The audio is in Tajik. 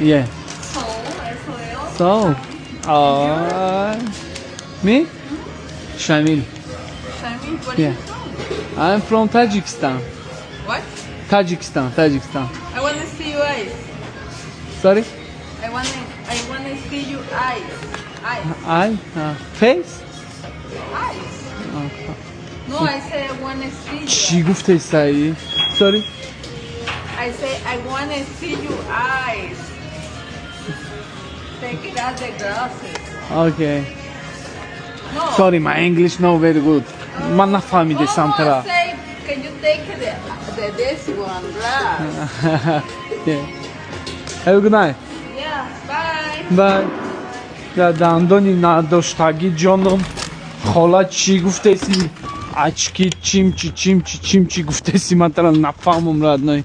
Yeah. Seoul as well. So, me? Shamil. Shami, where Yeah. are you from? I'm from Tajikistan. What? Tajikistan, Tajikistan. I want to see your eyes. Sorry? I want to see your eyes. Eyes. I? Face? Eyes. No, I say I want to see you. چی گفته سعی؟ Sorry? I say I want to see your eyes. Take it out the glasses. Okay. No. Sorry, my English no very good. من نفهمیدسم Oh, ترا. I say, can you take the this one glass? Yeah. Have a good night. Yeah. Bye. Bye. Да дандони надоштагӣ ҷоном хола чӣ гуфтеси очки чимчи чимчи чимчи гуфтеси ман тара нафаҳмам, родной.